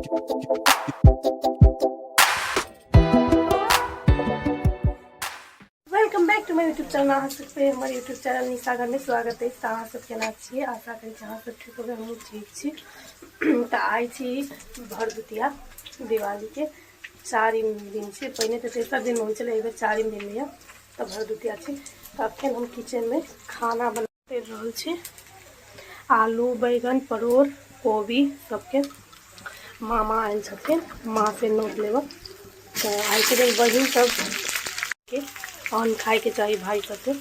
Welcome back to my YouTube channel. अहाँ सबके हमर यूट्यूब चैनल निशा घरमे स्वागत अछि। तऽ अहाँ सब केना छियै? आशा करै छी अहाँ सब ठीक होबै, हमहूँ ठीक छी। तऽ आइ छी भरदुतिया, दिवालीके चारिम दिन छी। पहिने तऽ तेसर दिनमे होइ छलै, एहि बेर चारिम दिनमे यऽ, तऽ भरदुतिया छी। तऽ अखन हम किचनमे खाना बना रहल छी, आलू बैगन परोड़ कोबी सबके। मामा आयल छथिन माँ से नोत लेबऽ। तऽ आइके दिन बहिन सबके अन्न खाइके चाही भाइ सबके।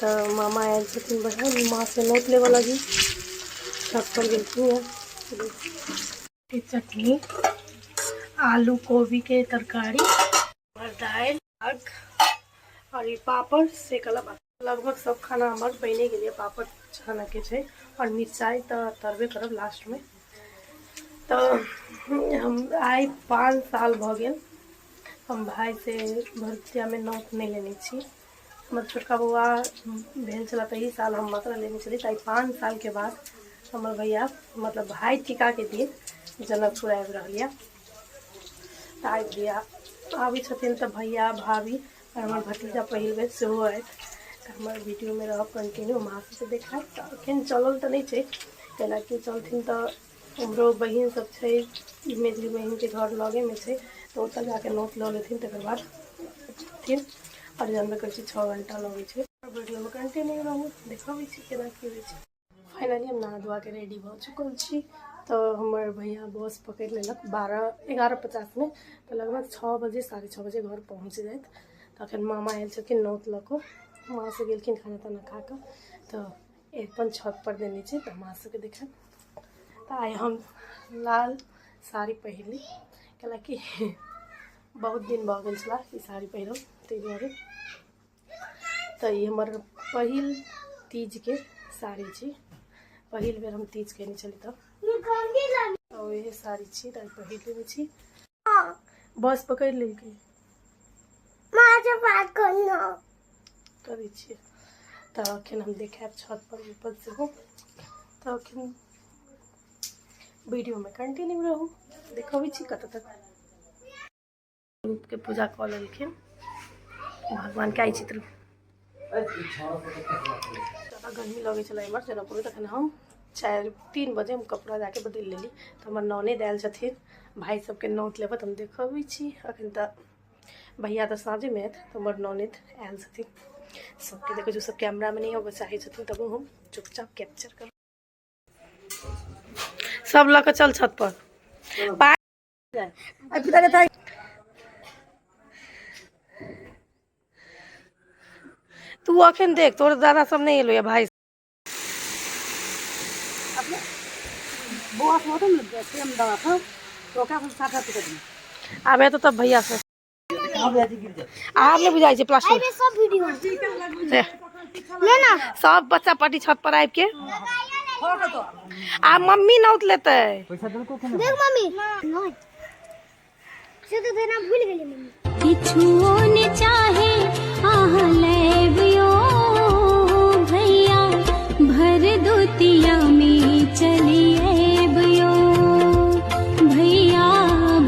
तऽ मामा आयल छथिन बहिन माँ से नोत लेबऽ लगी, छत पर गेलखिन हँ। चटनी, आलू कोबी के तरकारी और दालि साग और ई पापड़ सेकल। लगभग सब खाना हमर बने गेल, पापड़ छानऽके छै और मिरचाइ तऽ तरबे करब लास्टमे। तऽ हम आइ 5 साल भऽ गेल हम भाइ से भरदुतियामे नौत नहि लेने छी। हमर छोटका बौआ भेल छलै तही साल हम मात्र लेने छली। तऽ आइ 5 सालके बाद हमर भैया मतलब भाइ टीकाके दिन जनकपुर आबि रहल यऽ। तऽ आइ भैया आबै छथिन तऽ भैया भाभी आओर हमर भतीजा पहिल बेर सेहो आयत। तऽ हमर वीडियोमे रहब कंटिन्यू, हम अहाँ सबके देखायब। तऽ एखन चलल तऽ नहि छै, कैलाकि चलथिन तऽ हमरो बहिन सब छै, मेझली बहिनके घर लगेमे छै, तऽ ओतऽ जाके नोत लऽ लेथिन तकर बाद अथिन। आओर जानबे करै छी 6 घंटा लगै छै। वीडियोमे कंटिन्यू रहू, देखबै छी केना की होइ छै। फाइनली हम नहा धोआ के रेडी भऽ चुकल छी। तऽ हमर भैया बस पकड़ि लेलक 11:50मे, तऽ लगभग 6 बजे 6:30 बजे घर पहुँच जायत। तऽ अखन मामा आयल छलखिन नोत लऽ कऽ, माँ से गेलखिन खाना ताना खा कऽ। तऽ अपन छत पर देने छै, तऽ माँ सबके देखायब। तऽ आइ हम लाल साड़ी पहिरली, कैलाकि बहुत दिन भऽ गेल छला ई साड़ी पहिरल, ताहि दुआरे। तऽ ई हमर पहिल तीजके साड़ी छी, पहिल बेर हम तीज केने छली तब तऽ वएह साड़ी छी, तऽ पहिर लेने छी। बस पकड़ि लेलकै करै छियै। तऽ अखन हम देखायब छत पर ऊपर सेहो। तऽ अखन वीडियोमे कंटिन्यू रहू, देखबै छी कतऽ तक। रूपके पूजा कऽ लेलखिन भगवान के। आइ चित्र ज्यादा गर्मी लगै छलै एम्हर जनकपुर। तखन हम 4-3 बजे हम कपड़ा जाके बदलि लेली। तऽ हमर ननैद आयल छथिन भाइ सबके नौत लेबऽ, तऽ हम देखबै छी। अखन तऽ भैया तऽ साँझेमे आयत, तऽ हमर ननैद आयल छथिन सबके देखै छी। सब कैमरामे नहि अबै चाहै छथिन, तबो हम चुपचाप कैप्चर करब। सब लऽ कऽ चल छत पर। तू अखन देख, तोर दादा सब नहीं एलो या भाई। बौआ सब होतौ ने प्रेम दादा सब, तो ओकरा सब साथ साथ कर। आबे तो तब भैया से आब नहि बुझाइ छै प्लास्टर। सब वीडियो ले ना, सब बच्चा पार्टी छत पर आबि के आ मम्मी नौत लेतै। देख मम्मी, नहीं से तो देना भूल गेली मम्मी। किछुओ ने चाहे अहाँ लेबियो भैया, भर दुतिया में चली अबियो भैया,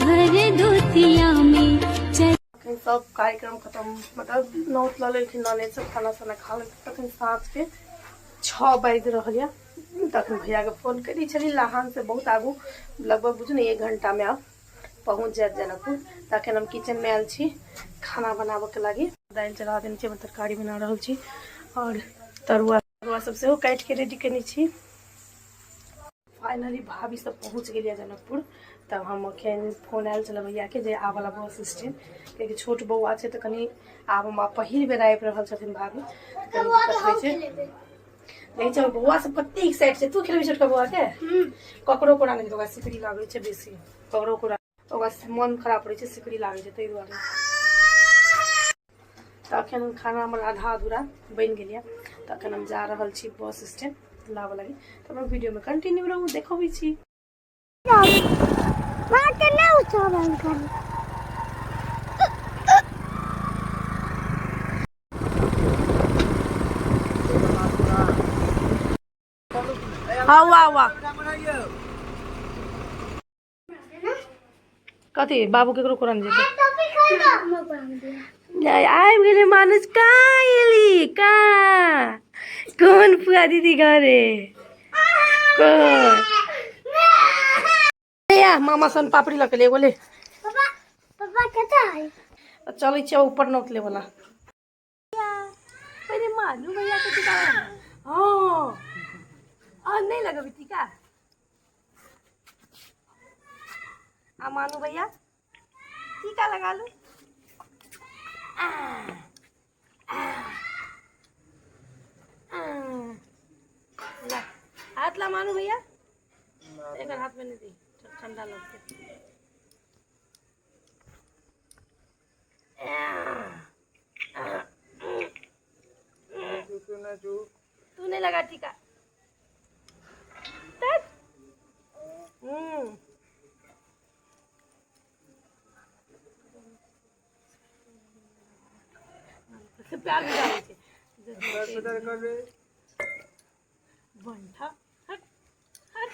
भर दुतिया में चल। अखन सब कार्यक्रम खत्म, मतलब नौत लऽ लेलखिन ननैद सब, खाना साना खा लेलखिन। तखन साँझके 6 बाजि रहल यऽ। तखन भैयाके फोन करी छली, लहान से बहुत आगू लगभग बुझू ने 1 घंटामे आब पहुँच जायत जनकपुर। तखन हम किचनमे आयल छी खाना बनाबऽके लागी। दालि चढ़ा देने छी, तरकारी बना रहल छी और तरुआ तरुआ सब सेहो काटिके रेडी केने छी। फाइनली भाभी सब पहुँच गेलियै जनकपुर। तब हम अखन फोन आयल छलै भैयाके जे आबऽला बस स्टैंड, कियाकि छोट बौआ छै तऽ कनि आब हम पहिल बेर आबि रहल छथिन भाभी, कनि दिक्कत होइ छै। देखै छै बौआ सब कते एक्साइट छै। तू खेलबी छोटका बौआ के? ककरो कोरा नहि, ओकरा सिकरी लागै छै बेसी, ककरो कोरा ओकरा मन खराब रहै छै, सिकरी लागै छै ताहि दुआरे। तऽ अखन खाना हमर आधा अधूरा बनि गेल यऽ। तऽ अखन हम जा रहल छी बस स्टैंड लाबऽ लागी। तऽ हमरा वीडियोमे कंटिन्यू रहू, देखबै छी। हाँ वाह वाह। कथी बाबू केकरो कोरा नहि जेतै। आबि गेलै मानुष। कहाँ एली? कहाँ? कोन फुआ दीदी घरे? कोन या मामा सन पापड़ी लऽ के एगो ले। पापा, पापा कतऽ है? चलै छियै ऊपर नौत ले वाला। पहिले मानू भैया के टीका। हाँ, और नहीं लगबी टीका। आ मानू भैया टीका लगा लो। आ, आ, आ। ला, हाथ ला मानू भैया। एक हाथ में नहीं दी, ठंडा लगते। तू नहीं लगा टीका। हम्म प्यार भी डालै छै। बंठा हट हट।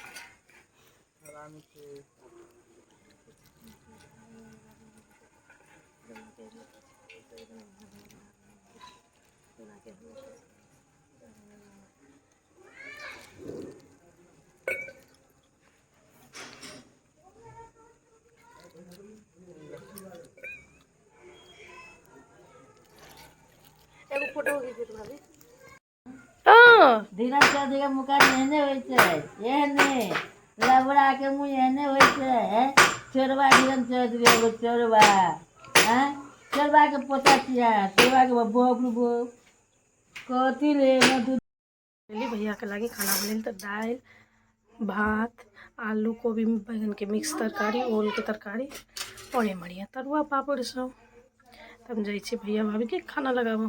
एगो फोटो घीच दे भाभी। हाँ, धीरज चौधरी के मुकान एहने होइ छै, एहने लबड़ा के मुँह एहने होइ छै। चोरबा धीरज चौधरी एगो चोरबा। आँय, चोरबा के पोता छियै, चोरबा के बाप रे बाप, कथी रे ना दूध। भैया के लागी खाना बनेली तऽ दालि भात आलू कोबी बैगन के मिक्स तरकारी, ओल के तरकारी और एमहर तरुआ पापड़ सब। तब जाइ छी भैया भाभी के खाना लगाबो,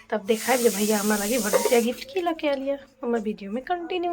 तब देखायब जे भैया हमरा लागी भरदुतिया गिफ्ट की लऽ के आयल ये। हमर वीडियो में कंटिन्यू।